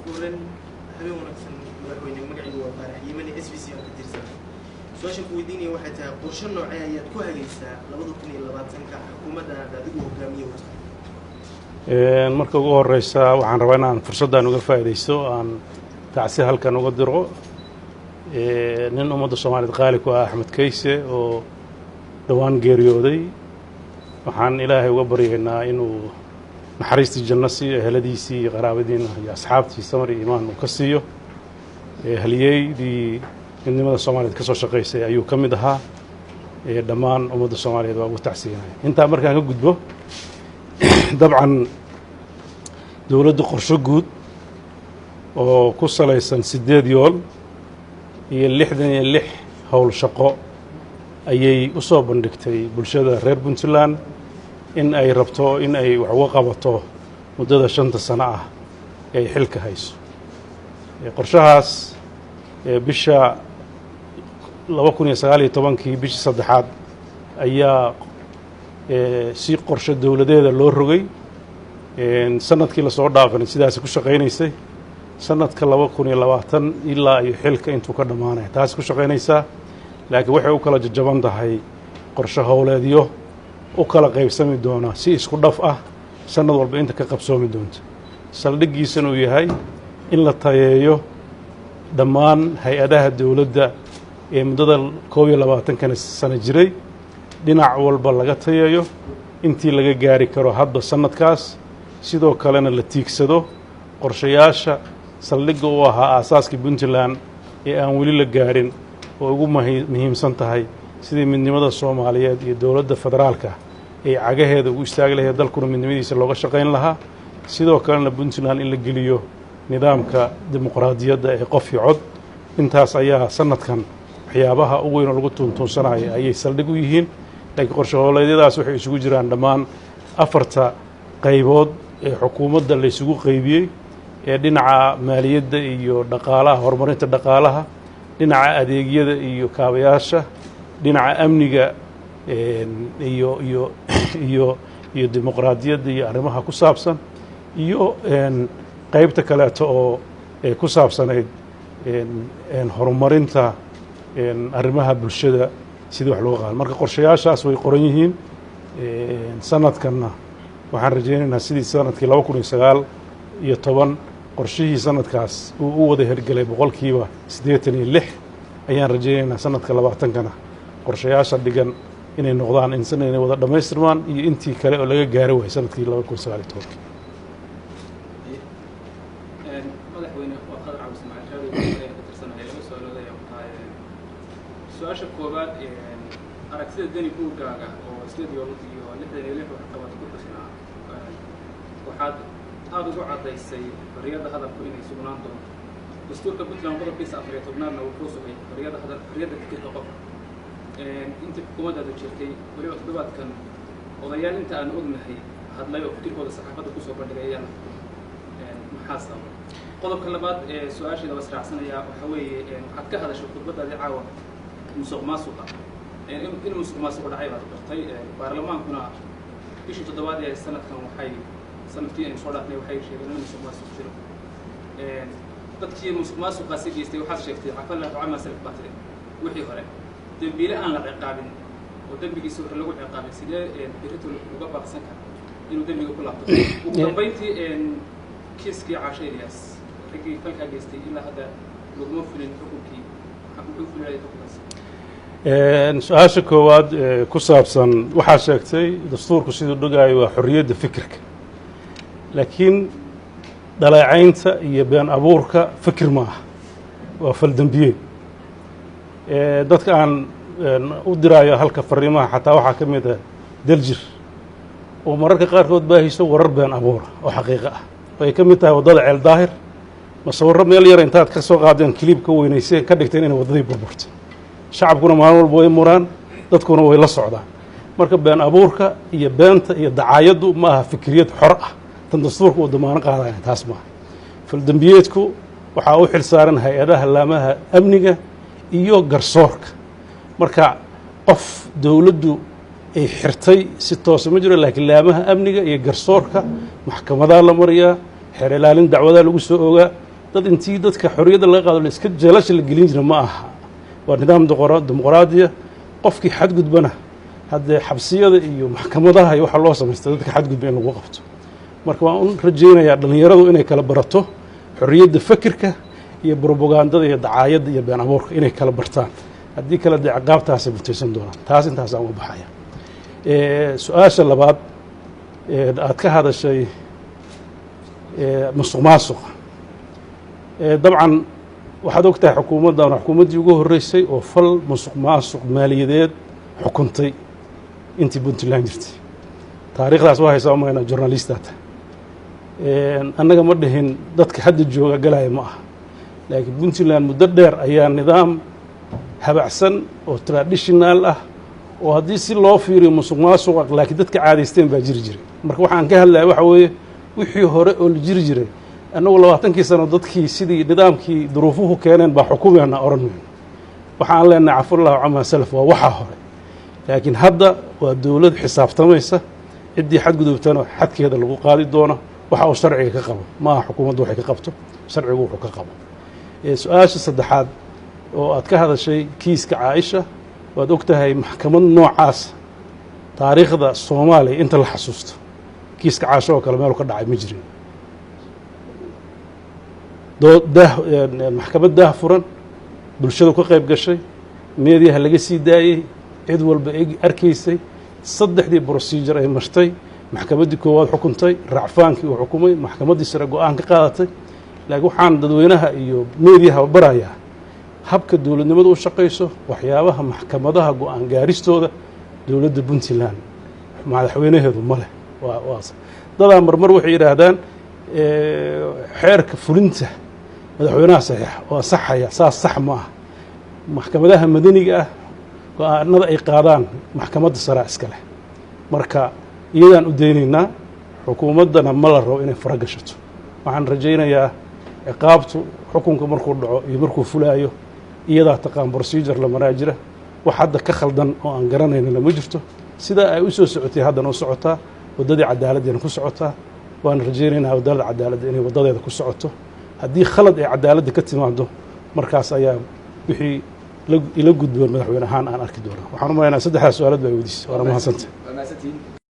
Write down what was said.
Ugu horreyn, habeen wanaagsan, madaxweyne. Magacaygu waa Faarax Yimani, SBC aan ka tirsan. Su-aashan ku weydiinaya waxay tahay: qorshe noocee ayaad ku hagaysaa 2020-ka xukuumadda aad adigu hogaamiye u tahay? Marka ugu horeysa, waxaan rabaa in aan fursaddan uga faa'iidaysto, aan tacsi halkan uga diro nin ummadda Soomaaliyeed qaali ku ah, Axmed Kayse, oo dhowaan geeriyooday. Waxaan Ilaahay uga baryaynaa inuu naxariistii janno siiyo, eheladiisii iyo qaraabadiina iyo asxaabtii samar iyo iimaan uu ka siiyo. Halyeydii midnimada Soomaaliyeed ka soo shaqaysay ayuu ka mid ahaa. Dhammaan ummadda Soomaaliyeed waa ugu tacsiyanaya. Intaa markaan ka gudbo, dabcan dowladda qorsho guud oo ku salaysan 8 yool iyo 66 howl shaqo ayay u soo bandhigtay bulshada reer Puntland in ay rabto in ay wax uga qabato muddada 5-ta sano ah ee ay xilka hayso. Qorshahaas bisha 2019-kii, bishii saddexaad, ayaa si qorshe dowladeeda loo rogay. Sanadkii lasoo dhaafana sidaasi ku shaqaynaysay. Sanadka 2020 ilaa iyo xilka intuu ka dhammaanaya taasi ku shaqaynaysaa, laakiin waxay u kala jajaban tahay qorshe howleedyo u kala qaybsami doona si isku dhaf ah, sanad walba inta ka qabsoomi doonta, saldhiggiisana uu yahay in la tayeeyo dhammaan hay-adaha dowladda ee muddada 21-kana sano jiray, dhinac walba laga tayeeyo intii laga gaari karo hadba sanadkaas. Sidoo kalena la tiigsado qorshayaasha saldhigga u ahaa aasaaskii Puntland ee aan weli la gaarin, oo ugu muhiimsan tahay sidii midnimada Soomaaliyeed iyo dowladda federaalka ay cagaheeda ugu istaagi lahayd, dalkuna midnimadiisa looga shaqayn lahaa. Sidoo kalena Puntland in la geliyo nidaamka dimuqraadiyadda ee qof iyo cod. Intaas ayaa sanadkan waxyaabaha u weyn oo lagu tuuntuunsanayo ayay saldhig u yihiin. Laakiin qorshe howleedyadaas waxay isugu jiraan dhammaan afarta qaybood ee xukuumadda la isugu qaybiyey, ee dhinaca maaliyadda iyo dhaqaalaha, horumarinta dhaqaalaha, dhinaca adeegyada iyo kaabayaasha, dhinaca amniga iyo dimuqraadiyadda iyo arrimaha ku saabsan, iyo qaybta kaleeto oo ku saabsanayd horumarinta arrimaha bulshada sidii wax looga qaado. Marka qorshayaashaas way qoran yihiin. Sanadkanna waxaan rajaynaynaa sidii sanadkii 2019 qorshihii sanadkaas uu u wada hergelay 86%, ayaan rajaynaynaa sanadka 20-kana qorshayaasha dhigan inay noqdaan in inay wada dhammaystirmaan iyo intii kale oo laga gaari waayay sanadkii 2019-ki. Madaxweyne, waa Qadar Cabdi Ismaaciil, raadiyo ayaan ka tirsanahay. Laba su-aalood ayaan ku tahay. Su-aasha koowaad, aragtida Deni buuggaaga oo 8 yool iyo 66 waxqabad ku xusnaa, waxaad aada ugu caddaysay xorriyadda hadalku inay sugnaan doonto. Dastuurka Puntland qodobkiisa 14-aadna wuxuu sugay xorriyadda hadal, xorriyadda fikirka qofka. Intii xukuumaddaadu jirtay, weliba toddobaadkan, odayaal inta aan ognahay hadlay oo fikirkooda saxaafadda kusoo bandhigay ayaa la xukumay. Maxaa sababay? Qodobka labaad ee su-aasheeda waa israacsanayaa, waxaa weeye, waxaad ka hadashay khudbaddaadii caawa musuq maasuqa, in musuq maasuq dhacay baad qortay. Baarlamaankuna bishii toddobaad ee sanadkan, waxay sanadkii aynu soo dhaafnay, waxay sheegeen in musuq maasuq jiro. Dadkii musuq maasuqaasi geystay waxaad sheegtay cafallahu camaa salaf baa tiri wixii hore. Dembiile aan la ciqaabin oo dembigiisa hore lagu ciqaabin, sidee berrito uga baaqsan kara inuu dembiga ku laabto? Ugu dambayntii, kiiskii Caasho Ilyaas, raggii falkaa geystay ilaa hadda laguma fulin xukunkii. Muxuu fulinaya xukunkaas? Su-aasha koowaad ee ku saabsan waxaa sheegtay, dastuurku siduu dhogaayo waa xorriyadda fikirka, laakiin dhaleecaynta iyo been abuurka fikir ma aha, waa faldembiyeed. Dadka aan u diraayo halka fariimaha xataa waxaa ka mid ah Daljir, oo mararka qaarkood baahiso warar been abuura oo xaqiiqo ah, oo ay ka mid tahay waddada Ceel Daahir, masawirro meel yar intaad ka soo qaadeen, clip ka weynayseen, ka dhigteen inay waddadii burburtay. Shacabkuna maalin walba way muraan, dadkuna way la socdaan. Marka been abuurka iyo beenta iyo dacaayaddu ma aha fikriyad xor ah tan dastuurka uu damaano qaadaya, taas maaha. Faldembiyeedku waxaa u xil saaran hay-adaha laamaha amniga iyo garsoorka. Marka qof dowladdu ay xirtay si toosa ma jiro, laakiin laamaha amniga iyo garsoorka, maxkamadaa la mariyaa, xeer ilaalin dacwadaa lagu soo ogaa. Dad intii dadka xorriyadda laga qaado la iska jeelasha la gelin jira ma aha. Waa nidaam dimuqraadiya. Qofkii xadgudbana haddee xabsiyada iyo maxkamadaha iyo waxaa loo samaysta dadka xadgudba in lagu qabto. Marka waan u rajaynayaa dhallinyaradu inay kala barato xorriyadda fakirka iyo brobagandada iyo dacaayadda iyo been abuurka, inay kala bartaan. Haddii kale dee ciqaabtaasay mutaysan doonaan. Taas intaasaan uga baxaya. Su-aasha labaad aad ka hadashay, musuq maasuqa, dabcan waxaad og tahay xukuumaddan xukuumaddii ugu horreysay oo fal musuq maasuq maaliyadeed xukuntay intii Puntland jirtay. Taariikhdaas waa haysaa umayna journalistata. Annaga ma dhihin dadka hadda jooga galaya ma aha, laakiin Puntland muddo dheer ayaa nidaam habacsan oo traditional ah oo haddii si loo fiiriyo musuq maasuqa, laakiin dadka caadaysteen baa jiri jiray. Marka waxaan ka hadlaya waxa weeye wixii hore oo la jiri jiray. Annagu 20kii sano dadkii sidii nidaamkii duruufuhu keeneen baa xukumeena oran mayno. Waxaan leenahay cafallahu camaa salaf, waa waxaa hore, laakiin hadda waa dowlad xisaabtamaysa. Ciddii xadgudubtana xadkeeda lagu qaadi doono waxa uu sharciga ka qabo. Ma aha xukuumaddu waxay ka qabto, sharcigu wuxuu ka qabo. Su-aasha saddexaad oo aad ka hadashay, kiiska Caaisha, waad og tahay maxkamad noocaas taariikhda Soomaaliya inta la xasuusto kiiska Caasho oo kale meelu ka dhacay ma jirin. Daah maxkamad daah furan, bulshadu ka qayb gashay, meediyaha laga sii daayey, cid walba arkaysay, saddexdii procedure ay martay, maxkamaddii koowaad xukuntay, racfaankii uu xukumay, maxkamaddii sare go-aan ka qaadatay. Laakiin waxaan dadweynaha iyo meediyaha barayaa habka dowladnimadu u shaqayso, waxyaabaha maxkamadaha go-aan gaaristooda dowladda Puntland madaxweynaheedu ma leh. Waa dadaa marmar waxay yidhaahdaan xeerka fulinta madaxweynaha saxiixa oo ansaxaya. Saas sax ma ah. Maxkamadaha madaniga ah go-aanada ay qaadaan maxkamadda saraa iska leh. Marka iyadaan u daynaynaa, xukuumaddana ma la rabo inay fara gashato. Waxaan rajaynayaa ciqaabtu xukunka markuu dhaco iyo markuu fulaayo iyadaa taqaan, procedure la maraa jira. Wax hadda ka khaldan oo aan garanaynana ma jirto. Sidaa ay u soo socotay haddana u socotaa, waddadii cadaaladdeena ku socotaa. Waana rajaynaynaa waddada cadaaladda inay waddadeeda ku socoto. Haddii khalad ay cadaaladda ka timaado, markaas ayaa wixii ila gudboon madaxweyne ahaan aan arki doonaa. Waxaan u malaynaa saddexdaas su-aalood baa weydiisay, waana mahadsantay. Waa mahadsantihiin.